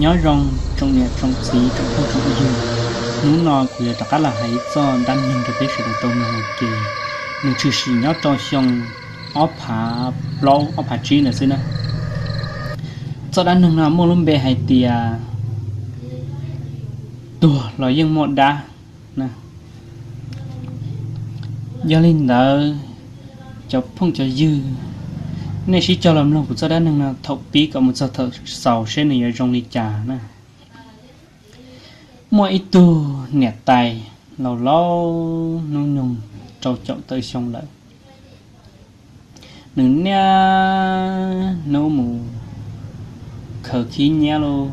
Nyob zoo tsoom niam tsoom txiv tsoom phooj tsoom ywg, hnub no kuv yuav rov qab los hais ib txoj dab neeg rau peb sawv daws tau mloog ua ke. Nws tshwm sim nyob rau xyoo ob phav plaub ob phav tsib ntawd xwb na. Txoj dab neeg no muaj lub npe hais tias tuag los yeej muaj dab na. Yog li ntawd, cov phooj cov ywg, nej sib cog los mloog kuv txoj dab neeg no thaum pib kom mus txog thaum xaus seb nws yuav zoo li cas na. Muaj ib tug niam tais laus laus hnub nyoog rau caum tawm xyoo lawm, nws niaj hnub mus khaws khib nyiab lauj,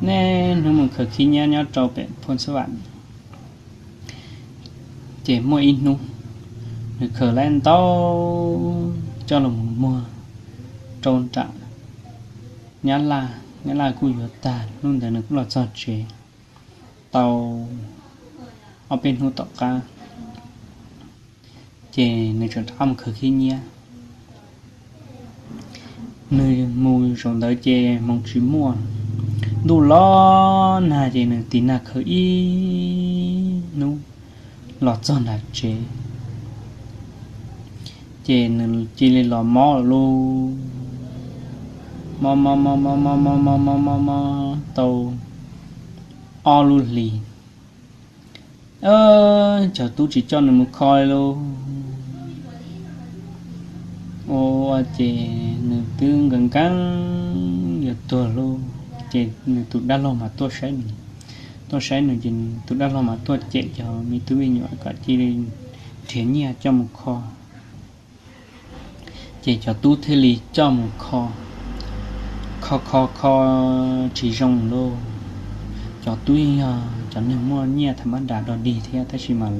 niaj hnub mus khaws khib nyiab nyob rau pem Phoos Xab Vam. Ces muaj ib hnub nws khaws lawm ntau coj los mus muag rau nram Nyab Laj. Nyab Laj kuj yuav tag, hnub ntawd nws kuj los txog tsev tau ob peb hnub tom qab, ces nws tseem rov qab mus khaws khib nyiab. Nws mus zaum ntawd ces hmoov tsis muaj, ntuj los nag ces nws tiv nag khaws ib hnub los txog nram tsev, ces nws cia li los mob lawm lauj. Mob mob mob mob mob mob mob mob mob mob tau ob lub hlis, cov tub tsis coj nws mus kho li lauj. Ua ces nws twb nkees nkees yuav tuag lauj, ces nws tus dab laug mas tuaj saib nws. Tuaj saib nws ces tus dab laug mas tuaj cem cov me tub me nyuam kom cia li nrhiav nyiaj coj mus kho. Ces cov tub thiaj li coj mus kho, kho kho kho tsis zoo lauj. Cov tub yeej yog cov neeg muaj nyiaj tham mab das dog dig thiab, tab sis mas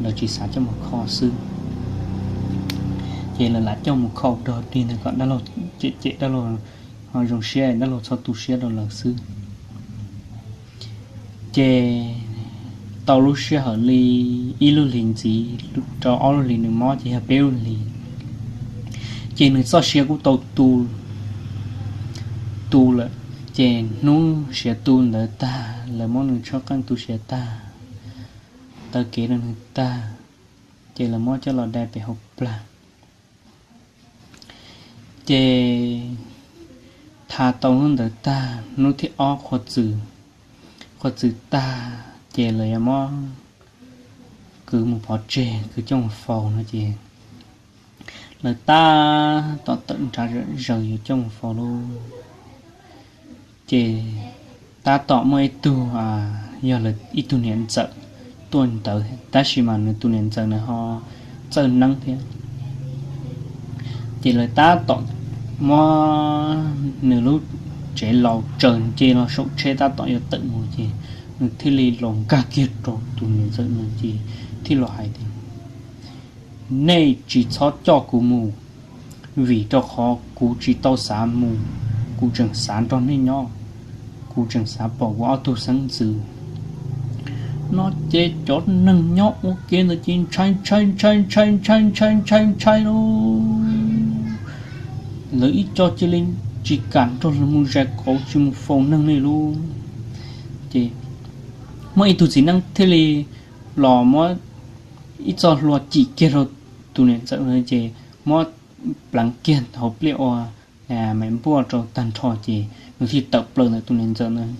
lawv tsis xav coj mus kho xwb. Ces lawv lam coj mus kho dog dig ntawd kom dab laug cem cem dab laug ho zoo siab, dab laug txhob tu siab rau lawv xwb. Ces tau lub sij hawm li ib lub hlis ntxiv rau ob lub hlis nws mob ces yog peb lub hlis. Ces nws txoj sia kuj tau tu, tu lawm. Ces hnub siav tu ntawd tag, lawv muab nws tshuab qeej tu siav tag, taw kev rau nws tag, ces lawv muab coj los dai pem hauv plag. Ces tha tau hnub ntawd tag, hnub thib ob qhua txwm, qhua txwm tag ces lawv yuav muab kwv mus pov tseg, kwv coj mus faus no ces lawv tab tom tawm nrad zaws yuav coj mus faus lauj. Ces tab tom muaj ib tug, yog lawv ib tug niam ntxawm tuaj ntawd, tab sis mas nws tus niam ntxawm nws ho txawj neeb thiab. Ces lawv tab tom muab nws lub tsev laus tsaws nce los saum tsheb tab tom yuav tawm mus ces nws thiaj li los nkag kiag rau tus niam ntxawm nws ces thiaj los hais tias, nej tsis txhob coj kuv mus, vim rau qhov kuv tsis tau xav mus, kuv tseem xav nrog nej nyob, kuv tseem xav pom kuv ob tug xeeb ntxwv. No ces cov neeg nyob ua ke ntawd ces ntshai ntshai ntshai ntshai ntshai ntshai ntshai ntshai lauj. Lawv ib co cia li tsis kam nrog lawv mus zais qauv tsis mus faus neeg li lauj. Ces muaj ib tug txiv neeb thiaj li los muab ib txoj hlua cim kiag rau tus niam ntxawm ntawd ces muab pleev kiag hauv pliaj ua maim npuaj rau tag nrho ces nws thiaj tawm plaws ntawm tus niam ntxawm ntawd.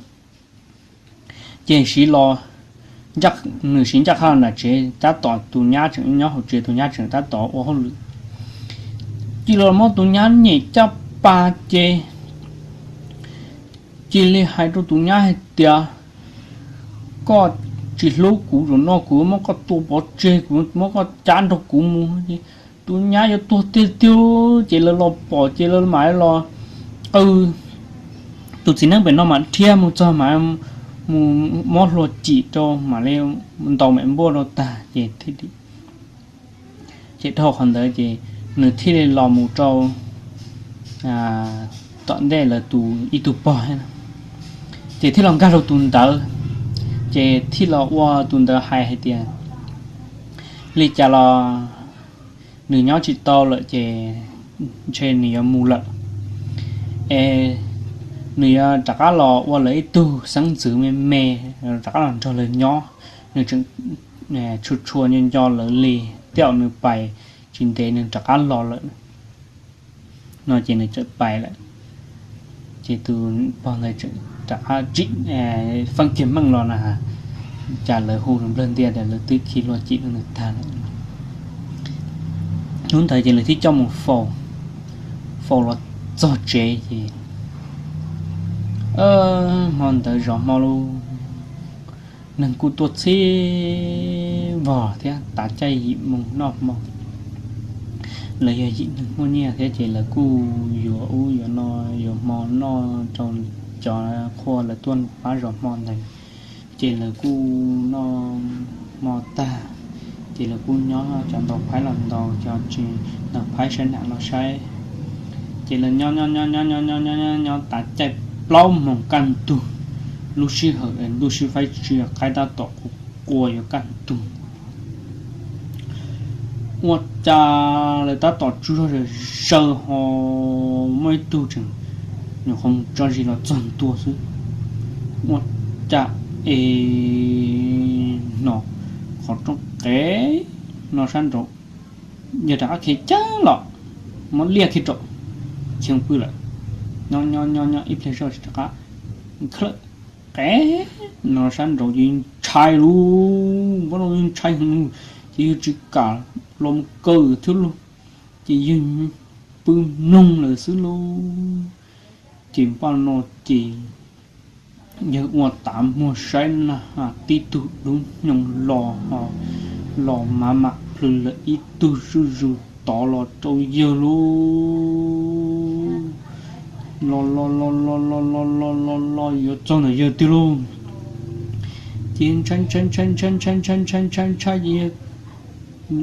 Ces siv los, nws siv ncaj qha los nram tsev tab tom tus nyab tseem nyob hauv tsev, tus nyab tseem tab tom ua hauj lwm. Cia li los muab tus nyab nyem caj pas ces cia li hais rau tus nyab hais tias, koj tsis hlub kuv, zaum no kuv muab koj tua pov tseg, kuv muab koj cab nrog kuv mus. Tus nyab yuav tuag tiag tiag ces lawv los pom ces lawv mam los qw. Tus txiv neeb pem no mam dhia mus txog mas mus muab hlua cim rau mam li ntaus maim npuaj rau tag ces thiaj li, ces dhau qhov ntawd ces nws thiaj li los mus rau tom ntej lawv tus ib tug pog, ces thiaj los nkag rau tus ntawd, ces thiaj los ua tus ntawd hais hais tias, li cas los nws nyob tsis tau lawm ces ntshe nws yuav mus lawm es Nws yuav rov qab los ua lawv ib tug xeeb ntxwv me me, rov qab los nrog lawv nyob. Nws tseem tshua tshua nco nco lawv li, tej zaum nws pais tsis ntev nws rov qab los lawm no ces nws txawm pais lawm. Ces tus pog ntawd tseem rov qab tsim feeb kiag meej los na, cas lawv hu nws nplawg ntias tias lawv twb khi hlua cim rau nws tag lawm. Hnub ntawd ces lawv thiaj coj mus faus, faus los txog tsev ces hmo ntawd zov hmo lauj, neeg kuj tuaj txhij vog thiab, tav caij yim moos noj hmo. Lawv yog yim neeg muaj nyiaj thiab ces lawv kuj yuav ub yuav no, yuav hmo noj rau cov qhua lawv tuaj pab zov hmo ntawd. Ces lawv kuj noj hmo tag, ces lawv kuj nyob, cov ntaus phaib los ntaus, cov tsis ntaus phaib saib nam los saib. Ces lawv nyob nyob nyob nyob nyob nyob nyob nyob nyob tav caij plaub moos kaj ntug, lub sij hawm ntuj sib faib tsis qaib tab tom qua qua yuav kaj ntug. Ua cas lawv tab tom tsaug zog zaws ho muaj ib tug tseem nyuam qhuav mus tso zis los txog ntua xwb. Ua cas es hnov qhov rooj qev no sab nraud, yawg rov qab khiav ceev los muab liaj kiag rau, khiav pw lawm. Nyob nyob nyob nyob ib pliag zoj tsis rov qab, khawm qev no sab nraud ces ntshai lauj, npab no ntshai heev, ces yawg tsis kam los mus kaw thiab lauj, ces yawg pw mloog lawm xwb lauj. Ces npaj no ces yawg ua tav muag saib na has tib tug dub hnyoo los, los mas mam plhws lawm ib tug zuj zus tod los rau yawg lauj. Los los los los los los los los los yuav txog ntawm yawg twg lauj. Ces ntshai ntshai ntshai ntshai ntshai ntshai ntshai ntshai ntshai ces yawg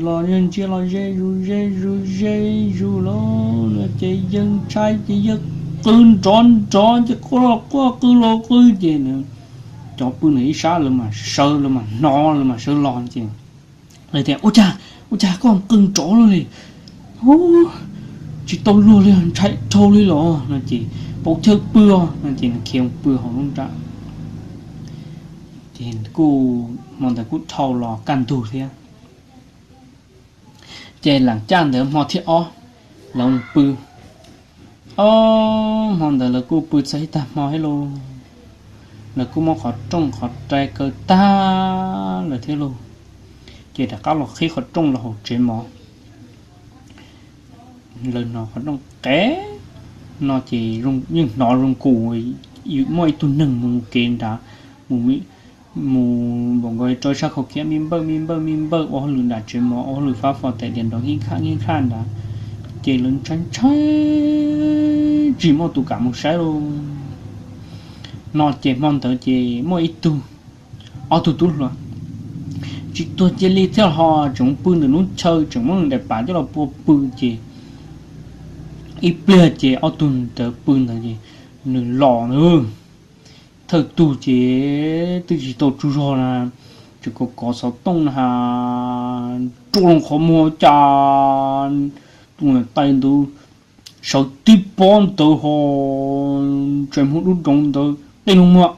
los yawg ntsia los ze zus ze zus ze zus lauj no ces yawg ntshai ces yawg qw nrov nrov ces quaj los quaj qw los qw ces cov pw ntawm ib sab lawv mas sawv lawv mas hnov lawv mas sawv los ces lawv tias, Ua cas, ua cas koj qw nrov luaj li? Tsis tau luag li, ntshai dhau li los no ces, Pauv Chawj pw os no ces nws khiav mus pw hauv lub nra. Ces kuj hmo ntawd kuj dhau los kaj ntug thiab. Ces lam caj ntawd hmo thib ob, lawv mus pw. Ob hmo ntawd lawv kuj pw txog ib tag hmo thiab lauj, lawv kuj muab qhov rooj qhov rai kaw tag lawm thiab lauj. Ces rov qab los qhib qhov rooj los hauv tsev mov. Lawv hnov qhov rooj qev no ces yeej hnov zoo nkaus muaj ib tug neeg mus kev nrad, mus npaum nkaus rau sab khau khiab me npawj me npawj me npawj ua hauj lwm nram tsev mov, ua hauj lwm fab fo tais diav nrov nkij nkhaj nkij nkhaj nrad. Ces lawv ntshai ntshai tsis muaj tus kam mus saib lauj. No ces hmo ntawd ces muaj ib tug, ob tug tub hluas tsis tuag cia li thiab ho tseem pw ntawm lub chaw, tseem muab nws daim pam coj los pua pw ces ib pliag ces ob tug ntawd pw ntawd ces nws los ntawd. Thawj tug ces twb tsis tau tsaug zog na, tseem kov kov xov tooj na has, rua loo qhov muag cas tus niam tais ntawd sawv tib pob ntawd ho ntsais muag dub doov ntawd qi loo muag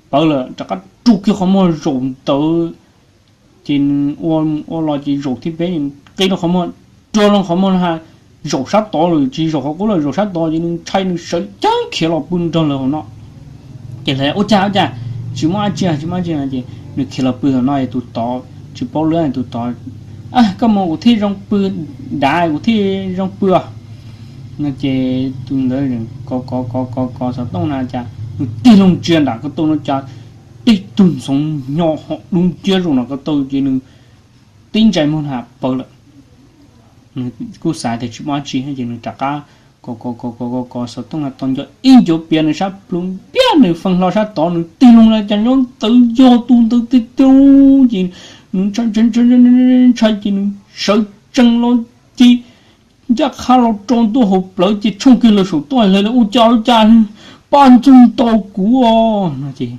pawv lawm, rov qab rua kiag qhov muag zaum ntawd. Ces nws ua mus ua los ces zaum thib peb, qi loo qhov muag, rua loo qhov muag na has, zaum sab tod lawm, tsis zaum qhov qub lawm, zaum sab tod ces nws ntshai nws sawv ceev khiav los pw nrog lawv hauv no. Ces lawv, Ua cas ua cas, tsis muaj dab tsi, tsis muaj dab tsi no ces nws khiav los pw tom no es tus tod tsis paub lawm, tus tod, Koj mus kuv thiaj zoo pw nrad, kuv thiaj zoo pw os no ces tus ntawd kov kov kov kov kov xov tooj na cas nws tig loo ntsia nram ko taw no cas tib tug ntxoov nyo ho dub nciab zaum nram ko taw ces nws tib ntsais muag na has pawv lawm. Nws kuj xav tias tsis muaj dab tsi ces nws rov qab kov kov kov kov kov xov tooj na tos nco ib ncuav pias nws sab plhu npiab nws feej hlo sab tod nws tig loo na cas nyob ntawd yog tus ntawd tiag tiag ces nws ntshai ntshai ces nws sawv tsees los ces ncaj qha los rau ntua hauv plawv ces tshooj kiag lawv saum toj hlawv ua cas ua cas pab ntxoog ntaus kuv os no ces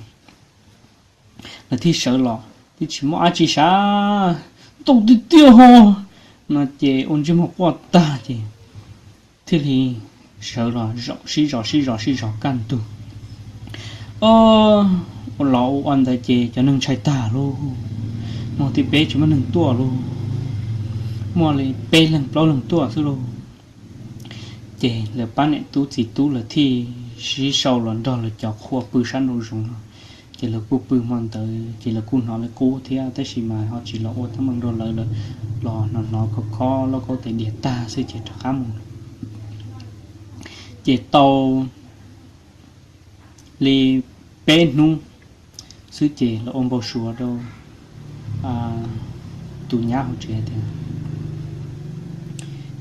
lawv thiaj sawv los twb tsis muaj dab tsi sav, ntaus tiag tiag ho no ces ua ntsej muag quaj tag ces thiaj li sawv los zaum sib zos sib zos sib zos kaj ntug. O, ua los ua ua ntawd ces cov neeg ntshai tag lauj, moog thib peb tsis muaj neeg tuaj lauj, muaj li peb leeg plaub leeg tuaj xwb lauj. Ces lawv pab niam tub txiv tub lawv thiaj sib sau los nrog lawv cov qhua pw sab nraum zoov no. Ces lawv kuj pw hmo ntawd ces lawv kuj hnov li qub thiab tab sis mas ho tsis los ua teeb meem rau lawv, los hnov hnov khov khob lauj kaub tes diav tag xwb ces rov qab mus. Ces tau li peb hnub xwb ces lawv ua npau suav rau tus nyab hauv tsev tias,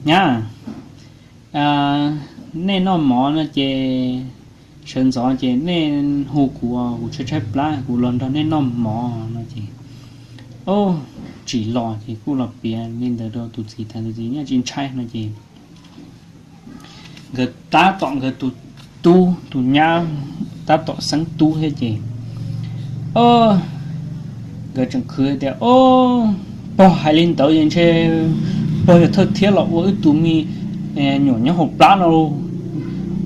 Nyab, nej noj mov no ces sawv ntxov ces nej hu kuv, kuv tshaib tshaib plab kuv los nrog nej noj mov no ces, o, tsis los ces kuj los piav li ntawd rau tus txiv tas tus txiv yeej tsis ntshai no ces nkawd tab tom nkawd tus tub tus nyab tab tom xeeb tub thiab ces nkawd tseem khwv tias, O, pog hais li ntawd es ntshe pog yog thawj thiab los ua wb tus me nyuam nyob hauv plab no lauj.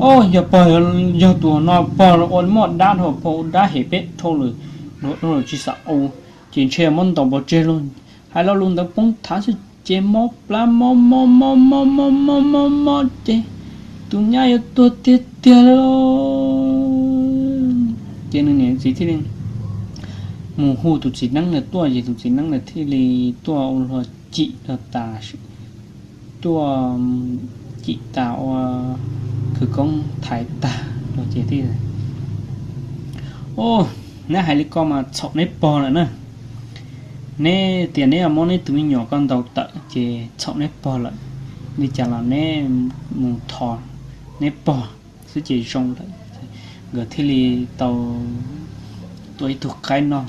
O, yog pog yog tus no pog ua muaj dab dhau, pog ua dab hem peb dhau lawm, luag dhau lawm tsis xav ua, ces ntshe muab ntaus pov tseg lauj. Hais lo lus ntawd poob thav xwb ces mob plab mob mob mob mob mob mob mob ces tus nyab yuav tuag tiag tiag li. Ces nws niam txiv thiaj li mus hu tus txiv neeb ntawd tuaj ces tus txiv neeb ntawd thiaj li tuaj ua luag cim rau tas, tuaj cim tas ua khawv koob thaiv tag los ces thiaj, O, neb hais li ko mas txhaum neb pog lawm na. Neb tias neb yuav muab neb tus me nyuam ko ntaus tawm ces txhaum neb pog lawm. Li cas los neb mus thov neb pog xwb ces zoo lawm. Nkawd thiaj li tau tua ib tug qaib noj,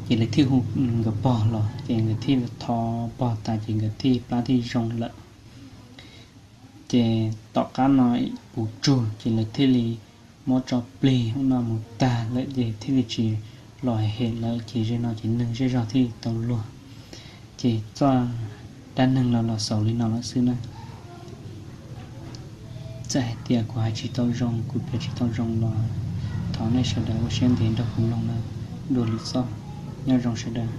ces lawv thiaj hu nkawd pog los ces nkawd thiaj li thov pog tas ces nkawd thiaj plab thiaj zoo lawm. Ces tom qab no puv tsug ces lawv thiaj li muab tso plig ub no mus tag lawm ces thiaj li tsis los hem lawm ces ze no ces neeg zej zog thiaj li tau luag. Ces txoj dab neeg los los xaus li no lawm xwb na. Txawm hais tias kuv hais tsis tau zoo, kuv piav tsis tau zoo los thov nej sawv daws ua siab ntev nrog kuv mloog na. Dua lwm txoj, nyob zoo sawv daws.